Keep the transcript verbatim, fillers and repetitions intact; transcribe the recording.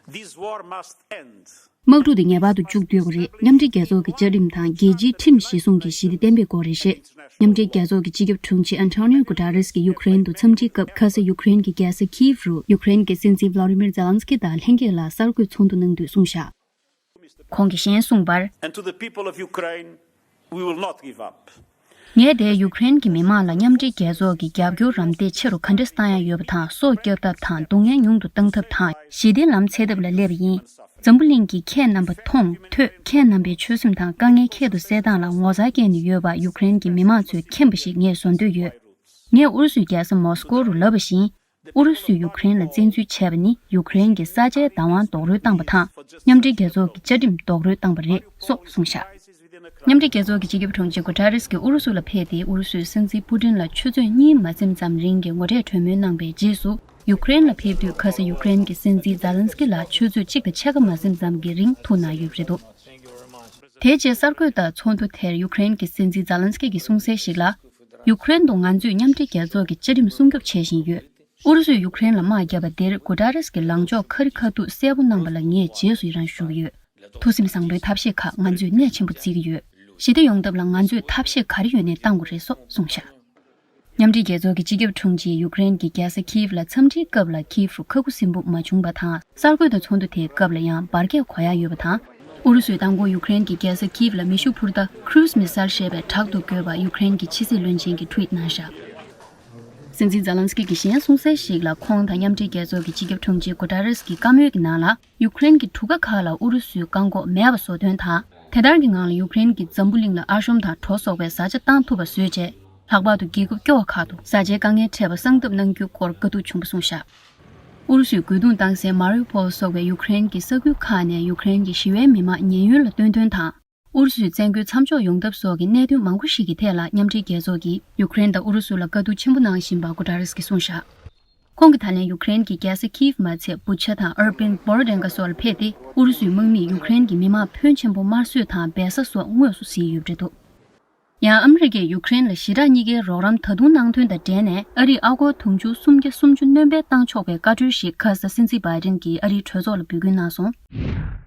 This war must end. དམག་འཁྲུག་འདི་ངེས་པར་དུ་མཇུག་བསྡུ་དགོས་རེད། མཉམ་འབྲེལ་རྒྱལ་ཚོགས་ཀྱི་བཅའ་ཁྲིམས་དང་རྒྱལ་སྤྱིའི་ཁྲིམས་གཞིར་བཟུང་གིས་ཞི་བདེ་གཏན་འབེབས་དགོས་རེད་ཞེས། མཉམ་འབྲེལ་རྒྱལ་ཚོགས་ཀྱི་སྤྱི་ཁྱབ་དྲུང་ཆེ་ཨན་ཐོ་ནིའོ་གུ་ཏ་རེས་ཀྱིས་ཡུཀ་རེན་དུ་འཚམས་འདྲིའི་སྐབས། ཁ་ས་ཡུཀ་རེན་གྱི་རྒྱལ་ས་ཁིབ་རུ་ཡུཀ་རེན་གྱི་སྲིད་འཛིན་ཝ་ལ་ཏི་མིར་ཛེ་ལན་སི་ཀི་དང་ལྷན་རྒྱས་ལ་གསར་འགོད་ཚོགས་འདུ་གནང་དུས་གསུངས་བཞག་ཁོང་གིས་གཞན་གསུངས་པར། And to the people of Ukraine, we will not give up. ངས་དེ་ཡུཀ་རེན་གྱི་མི་མང་ལ་མཉམ་འབྲེལ་རྒྱལ་ཚོགས་ཀྱི་རྒྱབ་སྐྱོར་རམ་འདེགས་ཆེ་རུ་ག་འདྲས་བཏང་ཡ་ཡོད་པ་དང་། སྲོག་སྐྱོབ་ཐབས་དང་། སྡུག་བསྔལ་ཉུང་དུ་གཏང་ཐབས་དང་། ཞི་བདེ་ལམ་འཚོལ་ཐབས་ལ་སླེབས་པ་ཡིན། འཛམ་བུ་གླིང་གིས་ཁྱེད་རྣམ་པ་མཐོང་ཐོས། ཁྱེད་རྣམ་པའི་ཆོད་སེམས་དང་དཀའ་ངལ་ཁྱད་དུ་བསད་སྟངས་ལ་ངོ་མཚར་སྐྱེས་ནས་ཡོད་པ་ཡུཀ་རེན་གྱི་མི་མང་ཚོས་མཁྱེན་པ་ཞིག་ངས་བཟོ་འདོད་ཡོད། ངས་ཨུ་རུ་སུའི་རྒྱལ་ས་མོ་སི་ཀོ་རུ་ལབ་པ་བཞིན། ཨུ་རུ་སུས་ཡུཀ་རེན་ལ་བཙན་འཛུལ་བྱས་པ་ནི་ཡུཀ་རེན་གྱི་ས་ཆའི་བདག་དབང་རྡོག་རོལ་བཏང་པ་དང་། མཉམ་འབྲེལ་རྒྱལ་ཚོགས་ཀྱི་བཅའ་ཁྲིམས་རྡོག་རོལ་བཏང་པ་རེད་སོགས་གསུངས་བཞག་མཉམ་འབྲེལ་རྒྱལ་ཚོགས་ཀྱི་སྤྱི་ཁྱབ་དྲུང་ཆེ་གུ་ཏ་རེས་ཀྱིས་ཨུ་རུ་སུ་ལ་ཕེབས་ཏེ། ཨུ་རུ་སུའི་སྲིད་འཛིན་པུ་ཏིན་ལ་ཆུ་ཚོད་གཉིས་མ་ཟིན་ཙམ་རིང་གི་ངོ་འཕྲད་གྲོས་མོལ་གནང་པའི་རྗེས་སུ། ཡུཀ་རེན་ལ་ཕེབས་དུས། ཁ་ས་ཡུཀ་རེན་གྱི་སྲིད་འཛིན་ཛེ་ལན་སི་ཀི་ལ་ཆུ་ཚོད་གཅིག་དང་ཕྱེད་ཀ་མ་ཟིན་ཙམ་གྱི་རིང་ཐུག་གནང་ཡོད་པ་རེད་འདུག་དེ་རྗེས་གསར་འགོད་པར་ཚོགས་འདུ་དེར་ཡུཀ་རེན་གྱི་སྲིད་འཛིན་ཛེ་ལན་སི་ཀི་གིས་གསུངས་གསལ་ཞིག་ལ། ཡུཀ་རེན་དུ་ང་ཚོས་མཉམ་འབྲེལ་རྒྱལ་ཚོགས་ཀྱི་བཅའ་ཁྲིམས་སྲུང་སྐྱོབ་བྱེད་བཞིན་ཡོད། ཨུ་རུ་སུས་ཡུཀ་རེན་ལ་དམག་བརྒྱབ་པ་འདིར་གུ་ཏ་རེས་ཀྱི་ལངས་ཕྱོགས་ཁ་རི་ཁ་ཐུག་གསལ་པོ་གནང་པ་ལ་ངས་རྗེས་སུ་ཡི་རང་ཞུ་གི་ཡོད། ཐུགས་སེམས་བཟང་པོའི་ཐབས་ཤེས་ཁག་ང་ཚོས་གནད་ཆེན་པོ་བརྩི་གི་ཡོད། ཞི་བདེ་ཡོང་ཐབས་ལ་ང་ཚོས་ཐབས་ཤེས་ག་རེ་ཡོད་ནའི་བཏང་དགོས་རེད་སོགས་གསུངས་བཞག་མཉམ་འབྲེལ་རྒྱལ་ཚོགས་ཀྱི་སྤྱི་ཁྱབ་དྲུང་ཆེས་ཡུཀ་རེན་གྱི་རྒྱལ་ས་ཁིབ་ལ་འཚམས་འདྲིའི་སྐབས་ལ། ཁིབ་རུ་ཁ་ཁུ་སིམ་པོ་མ་བྱུང་པ་དང་། གསར་འགོད་པ་ཚོགས་འདུ་དེའི་སྐབས་ལ་ཡང་འབར་གས་གོ་ཡ་ཡོད་པ་དང་། ཨུ་རུ་སུས་མདང་དགོང་ཡུཀ་རེན་གྱི་རྒྱལ་ས་ཁིབ་ལ་མེ་ཤུགས་འཕུར་མདའ་Cruise Missile ཞེས་པའི་དྲག་ཏུ་བཀོལ་བ་ཡུཀ་རེན་གྱི་ཕྱི་སྲིད་བློན་ཆེན་གྱིས་ཊུ་ཝིཊ་གནང་བཞག་སྲིད་འཛིན་ཛེ་ལན་སི་ཀི་གིས་གཞན་གསུངས་གསལ་ཞིག་ལ། ཁོང་དང་མཉམ་འབྲེལ་རྒྱལ་ཚོགས་ཀྱི་སྤྱི་ཁྱབ་དྲུང་ཆེ་གུ་ཏ་རེས་ཀྱི་བཀའ་མོལ་གྱི་ནང་ལ། ཡུཀ་རེན་གྱི་གྲུ་ཁ་ཁག་ལ་ཨུ་རུ་སུས་བཀག་འགོག་མེད་པ་བཟོ་དོན་དང་། དེ་ལྟར་གྱི་ངང་ལ་ཡུཀ་རེན་གྱིས་འཛམ་བུ་གླིང་ལ་ཨ་ཤོམ་དང་གྲོ་སོགས་པའི་བཟའ་བཅའ་བཏང་ཐུབ་པ་བཟོས་རྗེས། ལྷག་པར་དུ་རྒྱལ་ཁབ་སྐྱོ་བ་ཁག་ཏུ་བཟའ་བཅའི་དཀའ་ངལ་འཕྲད་པ་སངས་ཐབས་གནང་རྒྱུའི་སྐོར་བཀའ་བསྡུར་བྱུང་བ་གསུངས་བཞག་ཨུ་རུ་སུས་རྒོལ་རྡུང་བཏང་སའི་མ་རི་ཡུ་ཕོལ་སོགས་པའི་ཡུཀ་རེན་གྱི་ས་ཁུལ་ཁག་ནས་ཡུཀ་རེན་གྱི་ཞི་བའི་མི་མང་ཉེན་གཡོལ་ལ་བཏོན་དོན་དང་། ཨུ་རུ་སུའི་བཙན་རྒོལ་མཚམས་འཇོག་ཡོང་ཐབས་སོགས་ཀྱི་གནད་དོན་མང་པོ་ཞིག་གི་ཐད་ལ་མཉམ་འབྲེལ་རྒྱལ་ཚོགས་ཀྱིས་ཡུཀ་རེན་དང་ཨུ་རུ་སུ་ལ་བཀའ་བསྡུར་ཆེན་པོ་གནང་བཞིན་པ་གུ་ཏ་རེས་ཀྱིས་གསུངས་བཞག་ཁོང་གིས་ད་ལན་ཡུཀ་རེན་གྱི་རྒྱལ་ས་ཁིབ་མ་ཚད་བུ་ཆ་དང་ཨར་པིན་བོ་རོ་ཌེན་ཀ་སོགས་ལ་ཕེབས་ཏེ། ཨུ་རུ་སུའི་དམག་མིས་ཡུཀ་རེན་གྱི་མི་མང་ཕོན་ཆེན་པོ་དམར་གསོད་དང་སྦས་ས་སོགས་དངོས་སུ་གཟིགས་ཡོད་པ་རེད་འདུག་ཡང་ཨ་མི་རི་ཀས་ཡུཀ་རེན་ལ་ཞི་དྲག་གཉིས་ཀའི་རོགས་རམ་ད་དུང་གནང་དོན་དང་འབྲེལ་ནས། ཨ་རིས་ཨ་སྒོར་དུང་ཕྱུར་སུམ་བརྒྱ་སུམ་ཅུ་སྣོན་སྤེལ་བཏང་ཆོག་པའི་བཀའ་འཁྲོལ་ཞིག་ཁ་ས་སྲིད་འཛིན་བྷའི་ཌེན་གྱིས་ཨ་རིའི་གྲོས་ཚོགས་ལ་འབོད་སྐུལ་གནང་སོང་།